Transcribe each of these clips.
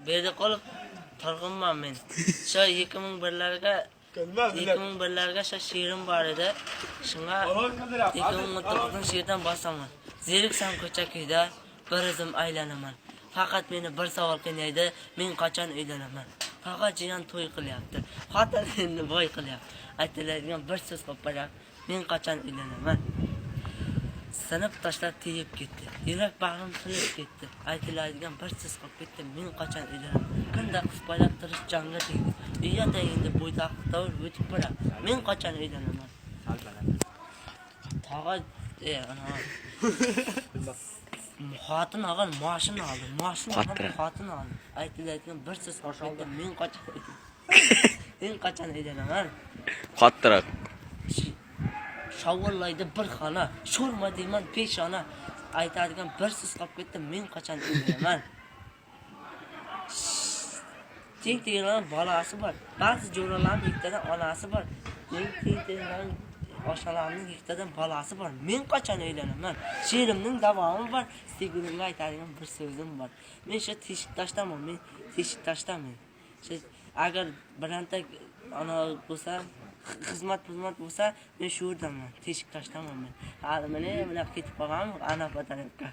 Berdiqulov Turg'unman men. Shu 2001larga 2001larga shu she'rim bor edi. Shunga 2019 she'rdan bosaman. Zeriksam ko'cha kuyda bir o'zim aylanaman. Faqat meni bir savol qiynaydi, men qachon uylanaman? Faqat jiyan to'y qilyapti. Xotin endi boy qilyapti. Aytiladigan bir so'z qolib qolyapti. Men qachon uylanaman? Sinib tashlab tegib ketdi. Yurak bag'rim tilib ketdi. Aytiladigan bir so'z qolib ketdi. Men qachon uylanaman? Kunda qisqalab turish jonga tegdi. Uyada endi bo'ydoq davr o'tib boradi. Men qachon uylanaman? Tog'a ana xotin olgan moshina oldi. Moshina olgan Qotira. Xotin oldi. Aytiladigan bir so'z qolib ketdi. Men qachon Men qachon uylanaman? Qattiroq. Shovullaydi bir xona, sho'rma deyman peshona. Aytadigan bir so'z qolib ketdi, men qachon uylanaman? Teng tenglarning bolasi bor. Ba'zi jo'ralarning ikkitadan onasi bor. Teng teng tenglarning oshalarimning ikkitadan bolasi bor. Men qachon uylanaman? She'rimning davomi bor. Sevgilimga aytadigan bir so'zim bor. Men shu Teshiktoshdaman, men Teshiktoshdaman. Shu agar bironta ana bo'lsa, xizmat bo'lsa, men shu yerdaman, Teshiktoshdaman men. Hali mana bunaqa ketib qolganman Anapa tarafga.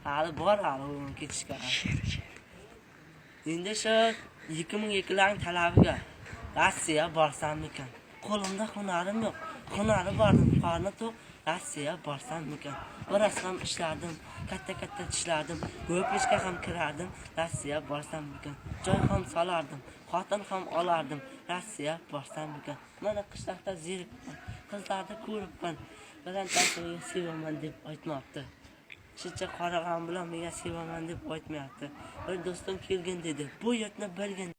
Hali bor hali u ketishga. Endi shu 2002larning talabiga Rossiya borsammikan? Qo'limda hunarim yo'q. Hunari bordim, qorni to'q. Rossiya borsammikan? Biroz ham ishlardim, katta-katta tishlardim, ko'pishga ham kirardim. Rossiya borsammikan? Joy ham solardim, xotin ham olardim. Rossiya borsammikan? Mana qishloqda zerikman, qizlarni ko'ribman. Birontasi menga sevaman deb aytmabdi. Shuncha qarag'an bilan menga sevaman deb aytmayapti. Bir do'stim kelgin dedi. Bu yurtni bilgin.